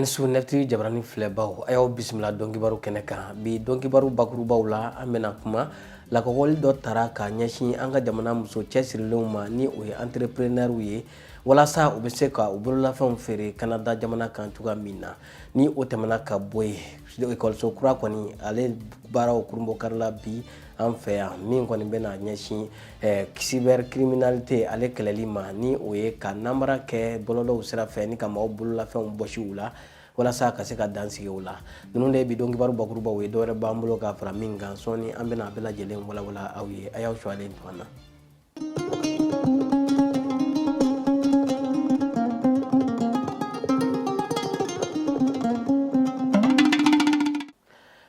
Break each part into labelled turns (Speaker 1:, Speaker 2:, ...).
Speaker 1: Ani su, Nefti jabarani filɛbaw, a y'aw bisimila dɔnkibaru kɛnɛ kan. Bi dɔnkibaru bakurubaw la, an bɛna kuma lakɔkɔli dɔ tara ka ɲɛsin an ka jamana muso cɛsirilenw ma, ni o ye entrepreneurw ye, walasa u bɛ se ka u bololafɛnw feere Kanada jamana kan cogoya min na. Ni o tɛmɛna ka bɔ yen, ekɔliso kura kɔni, ale baaraw kurunbonkarila bi an fɛ yan, min kɔni bɛna ɲɛsin cybercriminalité ale kɛlɛli ma, ni o ye ka namara kɛ bɔlɔlɔw sira fɛ ni ka maaw bololafɛnw bɔsi u la, walasa ka se ka dan sigi o la. Ninnu de ye bi dɔnkibaru bakurubaw ye. Dɔwɛrɛ b'an bolo ka fara min kan, sɔɔni an bɛna a bɛɛ lajɛlen walawala aw ye. A y'aw suwalen to an na.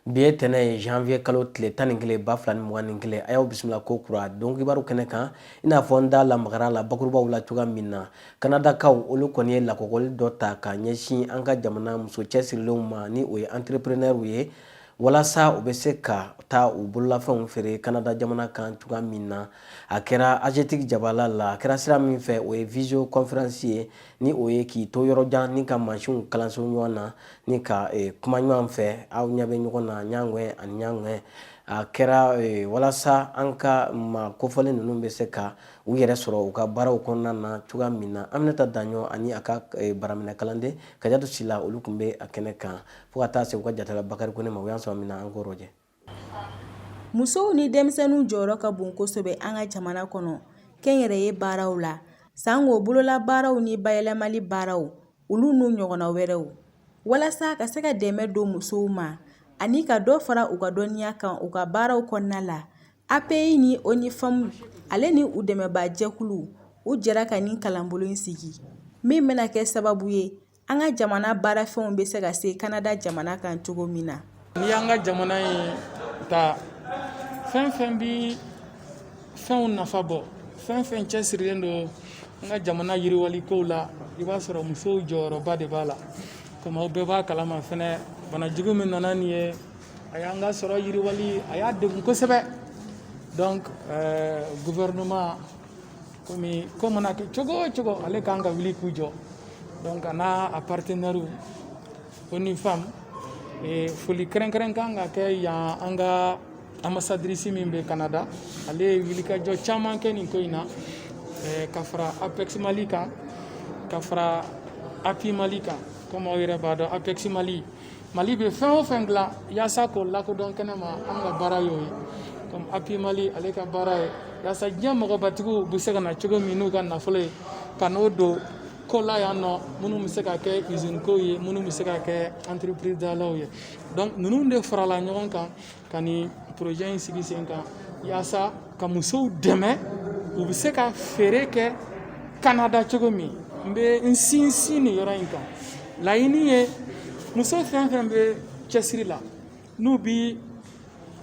Speaker 1: Bi ye tɛnɛ ye, janvier kalo tile 11, 2021. A y'aw bisimila ko kura dɔnkibaru kɛnɛ kan. I n'a fɔ n da lamagara la bakurubaw la cogoya min na, Kanadakaw olu kɔni ye lakɔkɔli dɔ ta ka ɲɛsin an ka jamana muso cɛsirilenw ma, ni o ye entrepreneurw ye, walasa u bɛ se ka taa u bololafɛnw feere Kanada jamana kan cogoya min na. A kɛra AGETIC jabala la. A kɛra sira min fɛ, o ye visio conférence ye, ni o ye k'i to yɔrɔ jan ni ka mansinw kalanso ɲɔgɔn na ni ka kuma ɲɔgɔn fɛ, aw ɲɛ bɛ ɲɔgɔn na ɲaŋɛ ani ɲaŋɛ. A kɛra walasa an ka maa kofɔlen ninnu bɛ se ka u yɛrɛ sɔrɔ u ka baaraw kɔnɔna na cogoya min na. Aminata Daɲɔ ani a ka baraminɛ kalanden Kajatu Sila, olu tun bɛ a kɛnɛ kan, fo ka taa se u ka jatala Bakari Kone ma. U y'an sɔrɔ min na, an k'o rɔjɛ.
Speaker 2: Musow ni denmisɛnninw jɔyɔrɔ ka bon kosɛbɛ an ka jamana kɔnɔ kɛnyɛrɛye baaraw la, sango bololabaaraw ni bayɛlɛmali baaraw, olu n'u ɲɔgɔnna wɛrɛw, walasa ka se ka dɛmɛ don musow ma ani ka dɔ fara u ka dɔnniya kan u ka baaraw kɔnɔna la. API ni ONU Femmes ale ni u dɛmɛbaajɛkulu, u jɛra ka nin kalanbolo in sigi, min bɛna kɛ sababu ye an ka jamana baarafɛnw bɛ se ka se Kanada jamana kan cogo min na.
Speaker 3: N'i y'an ka jamana in ta, fɛn fɛn bi fɛnw nafa bɔ, fɛn fɛn cɛsirilen don an ka jamana yiriwali kow la, i b'a sɔrɔ musow jɔyɔrɔba de b'a la. Komi aw bɛɛ b'a kalama fɛnɛ, banajugu min nana nin ye, a y'an ka sɔrɔ yiriwali, a y'a degun kosɛbɛ. Donc gouvernement, komi ko mana kɛ cogo o cogo, ale kan ka wuli k'u jɔ. Donc a n'a a partenaire ONU Femmes, foli kɛrɛnkɛrɛn kan ka kɛ yan an ka ambassadrice min bɛ Canada. Ale ye wulikajɔ caman kɛ nin ko in na, ka fara APEX Mali kan, ka fara API Mali kan. Komi aw yɛrɛ b'a dɔn, APEX Mali, Mali bɛ fɛn o fɛn dilan yaasa k'o lakodɔn kɛnɛ ma, an ka baara y'o ye. Comme API Mali, ale ka baara ye yaasa diɲɛ mɔgɔbatigiw bɛ se ka na cogo min n'u ka nafolo ye, ka n'o don ko la yan nɔ, minnu bɛ se ka kɛ usine kow ye, minnu bɛ se ka kɛ entreprise dayɛlɛw ye. Donc ninnu de farala ɲɔgɔn kan ka nin projet in sigi sen kan, yaasa ka musow dɛmɛ u bɛ se ka feere kɛ Canada cogo min. N bɛ n sinsin nin yɔrɔ in kan. Laɲini ye, muso fɛn fɛn bɛ cɛsiri la, n'u bi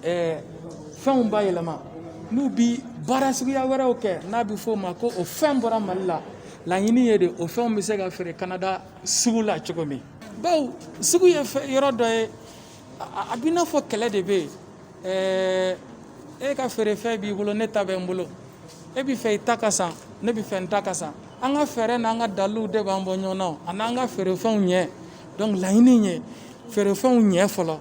Speaker 3: fɛnw bayɛlɛma, n'u bi baara suguya wɛrɛw kɛ, n'a bɛ f'o ma ko o fɛn bɔra Mali la, laɲini ye de o fɛnw bɛ se ka feere Canada sugu la cogo min. Bawo sugu ye yɔrɔ dɔ ye, a b'i n'a fɔ kɛlɛ de bɛ yen. E ka feerefɛn b'i bolo, ne ta bɛ n bolo. E bɛ fɛ i ta ka san, ne bɛ fɛ n ta ka san. An ka fɛɛrɛ n'an ka daliluw de b'an bɔ ɲɔgɔn na, ani an ka feerefɛnw ɲɛ. Donc laɲini ye feerefɛnw ɲɛ fɔlɔ,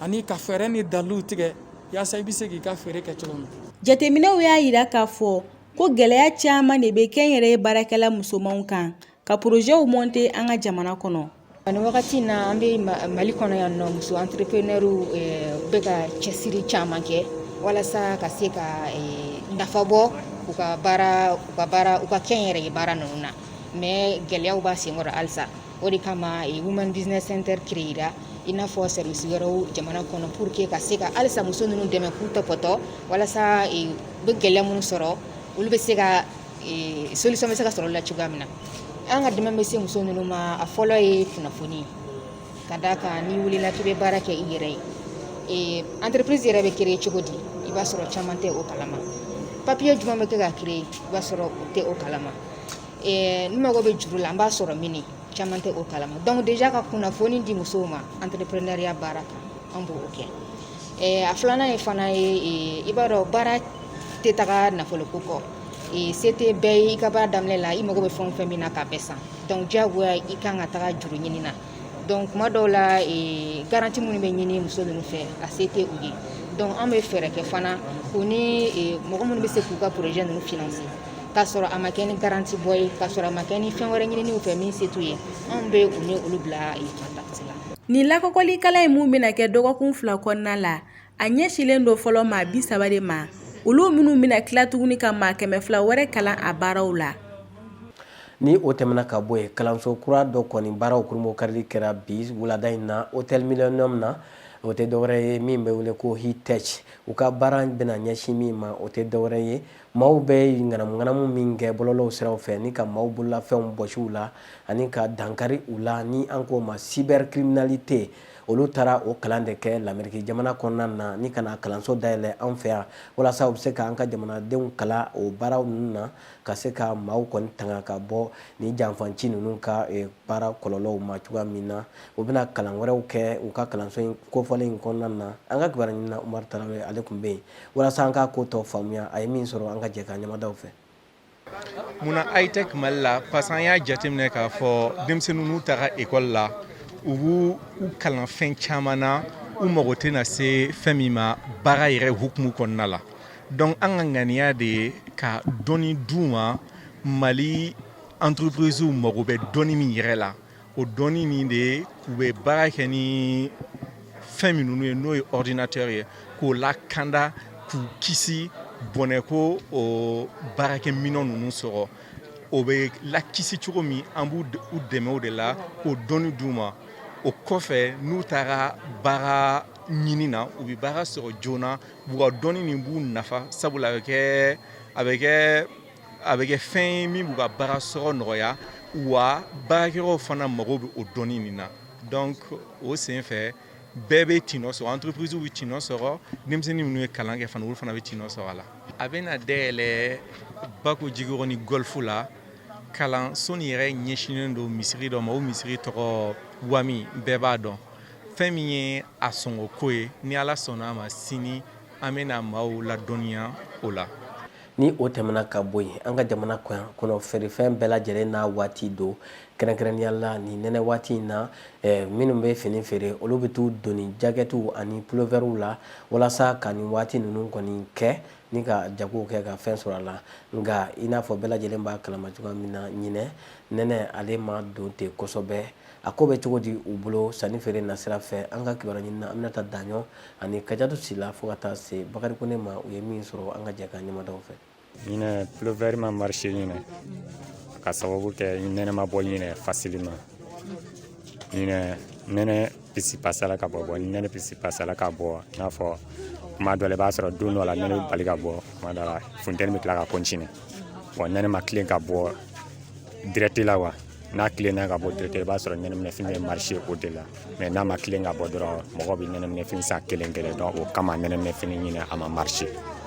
Speaker 3: ani ka fɛɛrɛ ni daliluw tigɛ yaasa i bɛ se k'i ka feere kɛ cogo min.
Speaker 2: Jateminɛw y'a jira k'a fɔ ko gɛlɛya caman de bɛ kɛnyɛrɛye baarakɛla musomanw kan ka porozɛw monter an ka jamana kɔnɔ.
Speaker 4: Nin wagati in na, an bɛ Mali kɔnɔ yan nɔ, muso entrepreneur bɛ ka cɛsiri caman kɛ walasa ka se ka nafa bɔ u ka baara, u ka baara, u ka kɛnyɛrɛye baara ninnu na. Mais gɛlɛyaw b'a senkɔrɔ halisa. O de kama Women Business Center créera i n'a fɔ service wɛrɛw jamana kɔnɔ, pour que ka se ka halisa muso ninnu dɛmɛ k'u tɔpɔtɔ, walasa u bɛ gɛlɛya minnu sɔrɔ, olu bɛ se ka solution bɛ se ka sɔrɔ la cogoya min na. An ka dɛmɛ bɛ se muso ninnu ma, a fɔlɔ ye kunnafoni, ka d'a kan n'i wulila k'i bɛ baara kɛ i yɛrɛ ye, entreprise yɛrɛ bɛ créer cogo di, i b'a sɔrɔ caman tɛ o kalama. Papier jumɛn bɛ kɛ ka créer, i b'a sɔrɔ o tɛ o kalama. N mago bɛ juru la, n b'a sɔrɔ min, caman tɛ o kalama. Donc déjà ka kunnafoni di musow ma entrepreneuriat baara kan, an b'o kɛ. A filanan ye fana ye, i b'a dɔn baara tɛ taga nafoloko kɔ. Se tɛ bɛɛ ye. I ka baara daminɛ la, i mago bɛ fɛn o fɛn min na k'a bɛɛ san, donc diyagoya i kan ka taga juru ɲini na. Donc kuma dɔw la, garantie minnu bɛ ɲini muso ninnu fɛ, a se tɛ u ye. Donc an bɛ fɛɛrɛ kɛ fana u ni mɔgɔ minnu bɛ se k'u ka projet ninnu financer, k'a sɔrɔ a ma kɛ ni garantie bɔ ye, k'a sɔrɔ a ma kɛ ni fɛn wɛrɛ ɲininiw fɛ min se t'u ye. Anw bɛ u ni olu bila contact la.
Speaker 2: Nin lakɔkɔlikala in mun bɛna kɛ dɔgɔkun 2 kɔnɔna la, a ɲɛsilen don fɔlɔ maa 30 de ma, olu minnu bɛna tila tuguni ka maa 200 wɛrɛ kalan a baaraw la.
Speaker 1: Ni o tɛmɛna ka bɔ yen, kalanso kura dɔ kɔni baaraw kurunbonkarili kɛra bi wulada in na Hôtel Millennium na. O tɛ dɔwɛrɛ ye min bɛ wele ko Hitech. U ka baara bɛna ɲɛsin min ma, o tɛ dɔwɛrɛ ye maaw bɛ ŋanamuŋanamu min kɛ bɔlɔlɔw siraw fɛ ni ka maaw bololafɛnw bɔsi u la ani ka dankari u la, ni an k'o ma cybercriminalité. Olu taara o kalan de kɛ Lameriki jamana kɔnɔna na ni ka na kalanso dayɛlɛ an fɛ yan, walasa u bɛ se k'an ka jamanadenw kalan o baaraw ninnu na, ka se ka maaw kɔni tanga ka bɔ ni janfanci ninnu ka baara kɔlɔlɔw ma cogoya min na. U bɛna kalan wɛrɛw kɛ u ka kalanso in kofɔlen in kɔnɔna na. An ka kibaruya ɲinina Umaru Tarawele, ale tun bɛ yen walasa an ka ko tɔ faamuya. A ye min sɔrɔ, an ka jɛ ka ɲamadaw fɛ.
Speaker 5: Munna Hitech Mali la? Parce que an y'a jateminɛ k'a fɔ denmisɛnninw, n'u taara ekɔli la, u b'u u kalan fɛn caman na, u mago tɛna se fɛn min ma baara yɛrɛ hukumu kɔnɔna la. Donc an ka ŋaniya de ye ka dɔnni d'u ma. Mali entreprise mago bɛ dɔnni min yɛrɛ la, o dɔnni min de ye u bɛ baara kɛ ni fɛn minnu ye, n'o ye ordinateur ye, k'o lakanda, k'u kisi bɔnɛ ko o baarakɛminɛn ninnu sɔrɔ, o bɛ lakisi cogo min. An b'u u dɛmɛ o de la, k'o dɔnni d'u ma. O kɔfɛ, n'u taara baara ɲini na, u bɛ baara sɔrɔ joona. U ka dɔnni nin b'u nafa, sabula a bɛ kɛ fɛn ye min b'u ka baara sɔrɔ nɔgɔya, wa baarakɛyɔrɔw fana mago bɛ o dɔnni nin na. Donc o sen fɛ, bɛɛ bɛ tɔnɔ sɔrɔ, entreprise bɛ tɔnɔ sɔrɔ, denmisɛnnin minnu ye kalan kɛ fana, olu fana bɛ tɔnɔ sɔrɔ a la. A bɛna dayɛlɛ Bako Jikɔrɔni Golf la. Kalanso nin yɛrɛ ɲɛsinnen don misiri dɔ ma, o misiri tɔgɔ Wami, bɛɛ b'a dɔn. Fɛn min ye a sɔngɔ ko ye, ni Ala sɔnna a ma, sini an bɛna maaw ladɔnniya o la.
Speaker 1: Ni o tɛmɛna ka bɔ yen, an ka jamana kɔnɔ, feerefɛn bɛɛ lajɛlen n'a waati don. Kɛrɛnkɛrɛnnenya la, nin nɛnɛ waati in na, minnu bɛ fini feere, olu bɛ t'u doni jakɛtiw ani pulovɛriw la walasa ka nin waati ninnu kɔni kɛ ni ka jagow kɛ ka fɛn sɔrɔ a la. Nka i n'a fɔ bɛɛ lajɛlen b'a kalama cogoya min na, ɲinɛ nɛnɛ ale ma don ten kosɛbɛ. A ko bɛ cogo di u bolo sanni feere nasira fɛ? An ka kibaruya ɲinina Aminata Daɲɔ ani Kajatu Sila, fo ka taa se Bakari Kone ma, u ye min sɔrɔ, an ka jɛ ka ɲɛmadaw fɛ.
Speaker 6: Ɲinɛ pull-over ma marché ɲinɛ, ka sababu kɛ nɛnɛ ma bɔ ɲinɛ facilement. Ɲinɛ nɛnɛ pisi pasala ka bɔ. Ni nɛnɛ pisi pasala ka bɔ, i n'a fɔ kuma dɔ la, i b'a sɔrɔ don dɔ la nɛnɛ bɛ bali ka bɔ, kuma dɔ la funteni bɛ tila ka continuer. Bon, nɛnɛ ma tilen ka bɔ direct la wa. N'a tilenna ka bɔ direct, i b'a sɔrɔ nɛnɛminɛfini bɛ marché o de la. Mais n'a ma tilen ka bɔ dɔrɔn, mɔgɔw bɛ nɛnɛminɛfini san kelen kelen. Donc o kama nɛnɛminɛfini ɲinɛ a ma marché.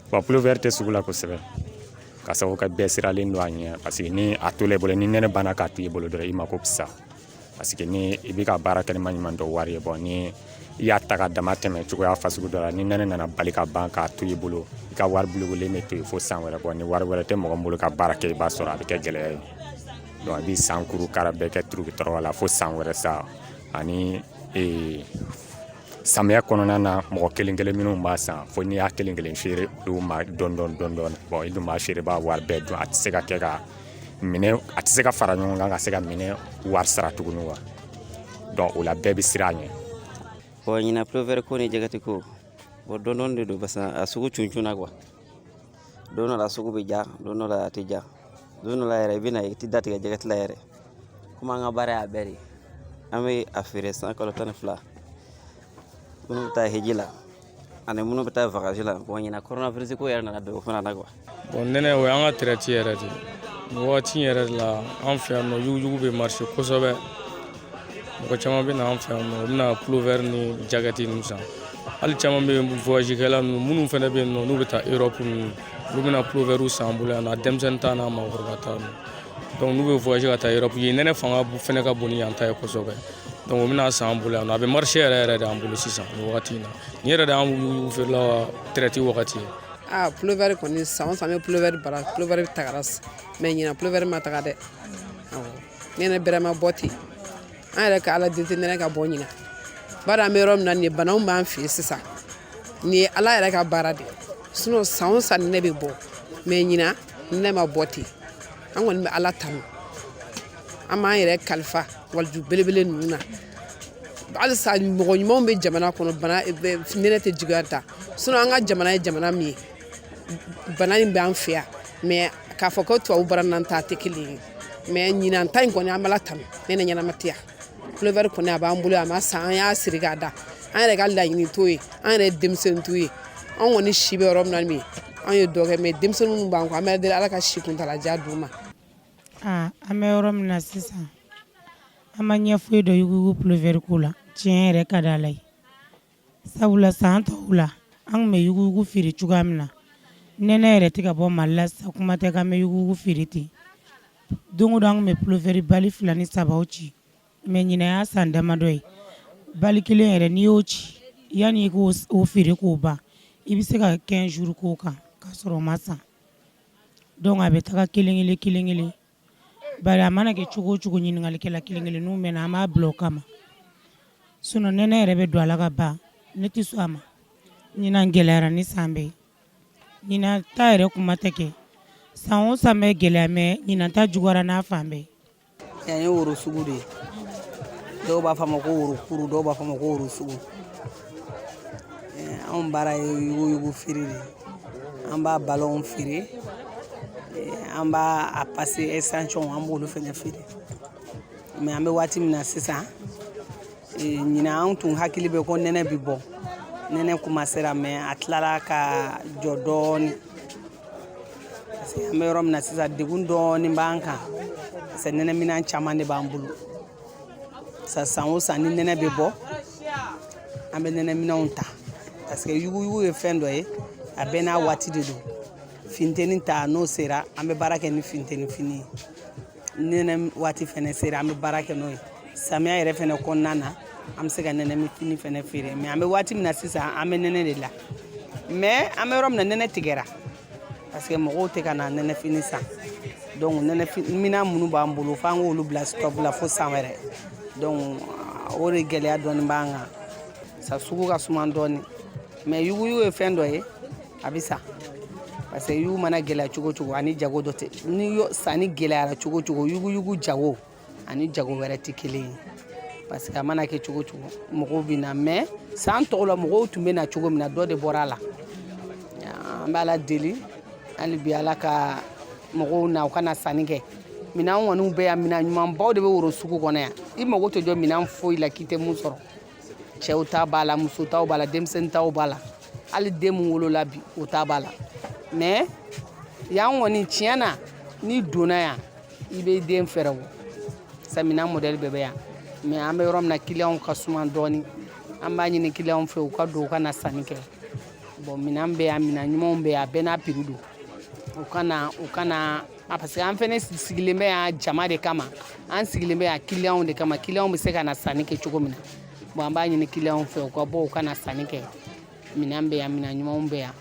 Speaker 6: Bon, pull-over tɛ sugu la kosɛbɛ, ka sababu kɛ bɛɛ siralen don a ɲɛ, parce que ni a tola i bolo, ni nɛnɛ banna k'a to i bolo dɔrɔn, i mako bɛ sa, parce que ni i bɛ ka baara kɛ ni maɲuman dɔ wari ye. Bon, ni i y'a ta ka dama tɛmɛ cogoya fasugu dɔ la, ni nɛnɛ nana bali ka ban k'a to i bolo, i ka wari bulokolen bɛ to yen fo san wɛrɛ. Bɔ ni wari wɛrɛ tɛ mɔgɔ min bolo ka baara kɛ, i b'a sɔrɔ a bɛ kɛ gɛlɛya ye. Donc i bɛ san kuru kara bɛɛ kɛ turuki tɔrɔ la fo san wɛrɛ sa. Ani samiya kɔnɔna na, mɔgɔ kelen kelen minnu b'a san, fo n'i y'a kelen kelen feere olu ma dɔɔni dɔɔni dɔɔni dɔɔni. Bon, i dun b'a feere, b'a wari bɛɛ dun. A tɛ se ka kɛ ka minɛ, a tɛ se ka fara ɲɔgɔn kan ka se ka minɛ wari sara tuguni wa. Donc o la bɛɛ bɛ siran a ɲɛ.
Speaker 7: Bon, ɲinan pull-over ko ni jakɛti ko, bon, dɔɔni dɔɔni de don, parce que a sugu cuncunna quoi. Don dɔ la sugu bɛ ja, don dɔ la a tɛ ja, don dɔ la yɛrɛ i bɛ na i tɛ da tigɛ jakɛti la yɛrɛ. Komi an ka baara y'a bɛɛ de ye, an bɛ a feere san kalo 12, minnu bɛ taa hiji la ani minnu bɛ taa vacances la. Bon, ɲinan coronavirus ko yɛrɛ nana don o fana na quoi.
Speaker 8: Bon, nɛnɛ, o y'an ka traite yɛrɛ de ye. Nin wagati yɛrɛ de la, an fɛ yan nɔ, yuguyugu bɛ marché kosɛbɛ. Mɔgɔ caman bɛ na an fɛ yan nɔ, u bɛna pull-over ni jakɛti ninnu san. Hali caman bɛ yen, voyage kɛla ninnu minnu fana bɛ yen nɔ, n'u bɛ taa Europe ninnu, olu bɛna pull-over san an bolo yan nɔ, a denmisɛnnin ta n'a maakɔrɔba ta ninnu. Donc n'u bɛ voyage ka taa Europe, yen nɛnɛ fanga fana ka bon ni yan ta ye kosɛbɛ. Donc u bɛna san an bolo yan nɔ. A bɛ marché yɛrɛ yɛrɛ de an bolo sisan nin wagati in na. Nin yɛrɛ de y'an yuguyugu feerelaw ka traite wagati ye.
Speaker 9: Aa, pull-over kɔni, san o san an bɛ pull-over bara, pull-over tagara, mais ɲinan pull-over ma taga dɛ. Awɔ, nɛnɛ bɛrɛ ma bɔ ten. An yɛrɛ ka Ala deli tɛ nɛnɛ ka bɔ ɲinan, bari an bɛ yɔrɔ min na nin ye, banaw b'an fɛ yen sisan. Nin ye Ala yɛrɛ ka baara de ye, sinon san o san nɛnɛ bɛ bɔ, mais ɲinan nɛnɛ ma bɔ ten. An kɔni bɛ Ala tanu, an b'an yɛrɛ kalifa waliju belebele ninnu na. Halisa mɔgɔ ɲumanw bɛ jamana kɔnɔ, bana nɛnɛ tɛ juguya ta, sinon an ka jamana ye jamana min ye, bana in b'an fɛ yan, mais k'a fɔ ko tubabu bara n'an ta tɛ kelen ye. Mais ɲinan ta in kɔni, an b'Ala tanu, nɛnɛ ɲɛnama tɛ yan. Pulɔvɛri kɔni a b'an bolo, a ma san, an y'a siri k'a da. An yɛrɛ ka laɲini t'o ye, an yɛrɛ ye denmisɛnnin t'o ye. An kɔni si bɛ yɔrɔ min na min, an ye dɔ kɛ, mais denmisɛnnin minnu b'an kɔ, an bɛ deli Ala ka si kuntalajan d'u ma.
Speaker 10: Aa, an bɛ yɔrɔ min na sisan, an ma ɲɛ foyi dɔn yuguyugu pulɔvɛri ko la. Tiɲɛ yɛrɛ ka di Ala ye, sabula san tɔw la, an tun bɛ yuguyugu feere cogoya min na, nɛnɛ yɛrɛ tɛ ka bɔ Mali la sisan, kuma tɛ k'an bɛ yuguyugu feere ten. Don o don, an tun bɛ pulɔvɛri bali fila ni sabaw ci, mais ɲinan y'a san damadɔ ye, bali kelen yɛrɛ, n'i y'o ci, yanni i k'o feere k'o ban, i bɛ se ka 15 jours k'o kan k'a sɔrɔ o ma san. Donc a bɛ taga kelen kelen kelen kelen, bari a mana kɛ cogo o cogo, ɲininkalikɛla kelen kelenninw bɛ na, an b'a bila o kama. Sinon nɛnɛ yɛrɛ bɛ don a la ka ban, ne tɛ sɔn a ma. Ɲinan gɛlɛyara ni san bɛɛ ye. Ɲinan ta yɛrɛ kuma tɛ kɛ, san o san bɛ gɛlɛya, mais ɲinan ta juguyara n'a fan bɛɛ.
Speaker 11: Yan ye woro sugu de ye. Dɔw b'a fɔ a ma ko woro kuru, dɔw b'a fɔ a ma ko woro sugu. Anw baara ye yuguyugu feere de ye. An b'a balɔnw feere, an b'a a pase extension, an b'olu fɛnɛ feere. Mais an bɛ waati min na sisan, ɲinan an tun hakili bɛ ko nɛnɛ bi bɔ, nɛnɛ commencera, mais a tilala ka jɔ dɔɔni, parce que an bɛ yɔrɔ min na sisan, degun dɔɔni b'an kan, parce que nɛnɛminan caman de b'an bolo. San o san ni nɛnɛ bɛ bɔ, an bɛ nɛnɛminɛnw ta, parce que yuguyugu ye fɛn dɔ ye, a bɛɛ n'a waati de don. Funteni ta n'o sera, an bɛ baara kɛ ni funteni fini ye. Nɛnɛ waati fɛnɛ sera, an bɛ baara kɛ n'o ye. Samiya yɛrɛ fɛnɛ kɔnɔna na, an bɛ se ka nɛnɛ fini fɛnɛ feere. Mais an bɛ waati min na sisan, an bɛ nɛnɛ de la, mais an bɛ yɔrɔ min na, nɛnɛ tigɛra, parce que mɔgɔw tɛ ka na nɛnɛ fini san. Donc nɛnɛ minan minnu b'an bolo, f'an k'olu bila stop la fo san wɛrɛ. Donc o de gɛlɛya dɔɔni b'an kan sa. Sugu ka suma dɔɔni, mais yuguyugu ye fɛn dɔ ye, a bɛ san, parce que yugu mana gɛlɛya cogo cogo, ani jago dɔ tɛ. Ni sanni gɛlɛyara cogo cogo, yuguyugu jago ani jago wɛrɛ tɛ kelen ye, parce que a mana kɛ cogo cogo, mɔgɔw bɛ na. Mais san tɔw la, mɔgɔw tun bɛ na cogo min na, dɔ de bɔra a la. An bɛ Ala deli hali bi, Ala ka mɔgɔw na, u ka na sanni kɛ. Minɛn kɔni bɛ yan, minɛn ɲumanbaw de bɛ woro sugu kɔnɔ yan. I mago tɛ jɔ minɛn foyi la k'i tɛ mun sɔrɔ. Cɛw ta b'a la, muso taw b'a la, denmisɛnnin taw b'a la, hali den mun wolola bi, o ta b'a la. Mais yan kɔni, tiɲɛ na, n'i donna yan, i bɛ den fɛɛrɛ bɔ sa, minɛn modèle bɛɛ bɛ yan. Mais an bɛ yɔrɔ min na, kiliyanw ka suma dɔɔni. An b'a ɲini kiliyanw fɛ, u ka don, u ka na sanni kɛ. Bon, minɛn bɛ yan, minɛn ɲumanw bɛ yan, a bɛɛ n'a prix don. U ka na, u ka na, parce que an fɛnɛ sigilen bɛ yan jama de kama, an sigilen bɛ yan kiliyanw de kama, kiliyanw bɛ se ka na sanni kɛ cogo min na. Bon, an b'a ɲini kiliyanw fɛ, u ka bɔ, u ka na sanni kɛ. Minɛn bɛ yan, minɛn ɲumanw bɛ yan.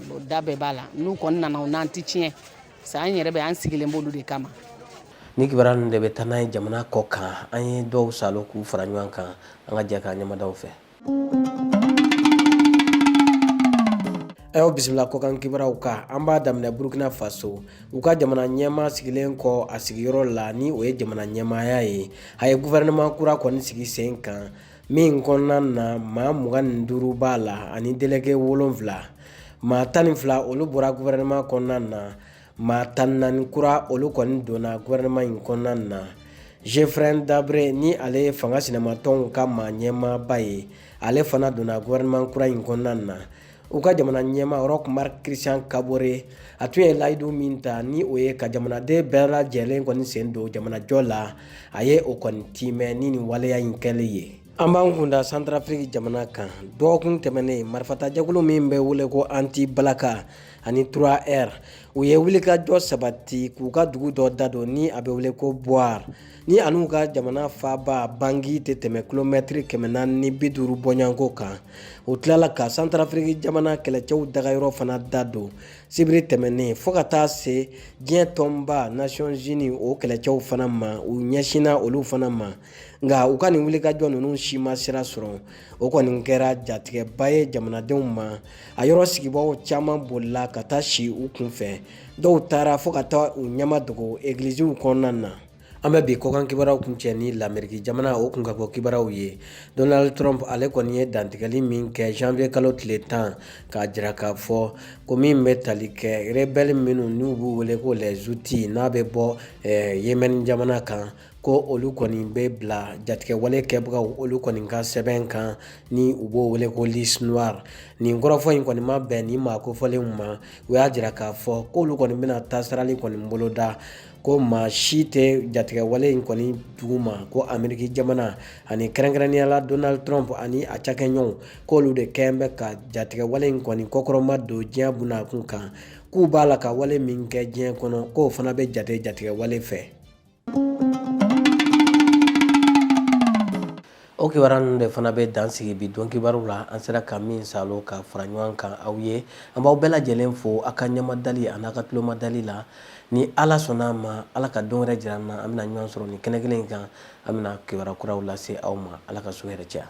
Speaker 11: Bon, da bɛɛ b'a la. N'u kɔni nana, u n'an tɛ tiɲɛ, parce que an yɛrɛ bɛ an sigilen b'olu de kama.
Speaker 1: Ni kibaruya ninnu de bɛ taa n'a ye jamana kɔ kan, an ye dɔw salo k'u fara ɲɔgɔn kan, an ka jɛ k'an ɲɛmadaw fɛ. A y'aw bisimila kɔkan kibaruyaw kan. An b'a daminɛ Burukina Faso. U ka jamana ɲɛmaa sigilen kɔ a sigiyɔrɔ la, ni o ye jamana ɲɛmaaya ye, a ye gouvernement kura kɔni sigi sen kan, min kɔnɔna na maa 25 b'a la ani délégué 7. Maa 12, olu bɔra gouvernement kɔnɔna na. Maa 14 kura, olu kɔni donna gouvernement in kɔnɔna na. Zéphirin Diabré, ni ale ye fanga sinamatɔnw ka maa ɲɛmaaba ye, ale fana donna gouvernement kura in kɔnɔna na. U ka jamana ɲɛmaa Roch Marc Christian Kaboré, a tun ye layidu min ta, ni o ye ka jamanaden bɛɛ lajɛlen kɔni sen don jamanajɔ la, a ye o kɔni tiimɛ ni nin waleya in kɛli ye. An b'an kunda Santarafiriki jamana kan. Dɔgɔkun tɛmɛnen, marifatajɛkulu min bɛ wele ko Anti Balaka ani 3R, u ye wulikajɔ sabati k'u ka dugu dɔ da don, ni a bɛ wele ko Bouar, ni an'u ka jamana faaba Bangui tɛ tɛmɛ kilomɛtiri 450 bɔɲɔgɔnko kan. U tilala ka Santarafiriki jamana kɛlɛcɛw dagayɔrɔ fana da don sibiri tɛmɛnen, fo ka taa se diɲɛ tɔnba Nations Unies o kɛlɛcɛw fana ma, u ɲɛsinna olu fana ma. Nka u ka nin wulikajɔ ninnu si ma sira sɔrɔ. O kɔni kɛra jatigɛba ye jamanadenw ma. A yɔrɔ sigibaaw caman bolila ka taa si u kunfɛ, dɔw taara fo ka taa u ɲɛmadogo egiliziw kɔnɔna na. An bɛ bi kɔkan kibaruyaw kuncɛ ni Lameriki jamana o kunkanko kibaruyaw ye. Donald Trump ale kɔni ye dantigɛli min kɛ janvier kalo tile 10 k'a jira k'a fɔ ko min bɛ tali kɛ rebelle minnu n'u b'u wele ko les Houthis n'a bɛ bɔ Yémen jamana kan, ko olu kɔni bɛ bila jatigɛwale kɛbagaw olu kɔni ka sɛbɛn kan ni u b'o wele ko liste noire. Nin kɔrɔfɔ in kɔni ma bɛn nin maa kofɔlenw ma. U y'a jira k'a fɔ k'olu kɔni bɛna taasirali kɔni boloda, ko maa si tɛ jatigɛwale in kɔni duguma, ko Ameriki jamana ani kɛrɛnkɛrɛnnenya la Donald Trump ani a cakɛɲɔgɔnw, k'olu de kɛn bɛ ka jatigɛwale in kɔni kɔkɔrɔma don diɲɛ bunakun kan, k'u b'a la ka wale min kɛ diɲɛ kɔnɔ, k'o fana bɛ jate jatigɛwale fɛ. O kibaruya ninnu de fana bɛ dan sigi bi don kibaru la. An sera ka min salo ka fara ɲɔgɔn kan aw ye. An b'aw bɛɛ lajɛlen fo aw ka ɲɛmadali ani aw ka tulomadali la. Ni Ala sɔnna a ma, Ala ka don wɛrɛ jira an na, an bɛna ɲɔgɔn sɔrɔ nin kɛnɛ kelen in kan. An bɛna kibaruya kuraw lase aw ma. Ala ka su hɛrɛ caya.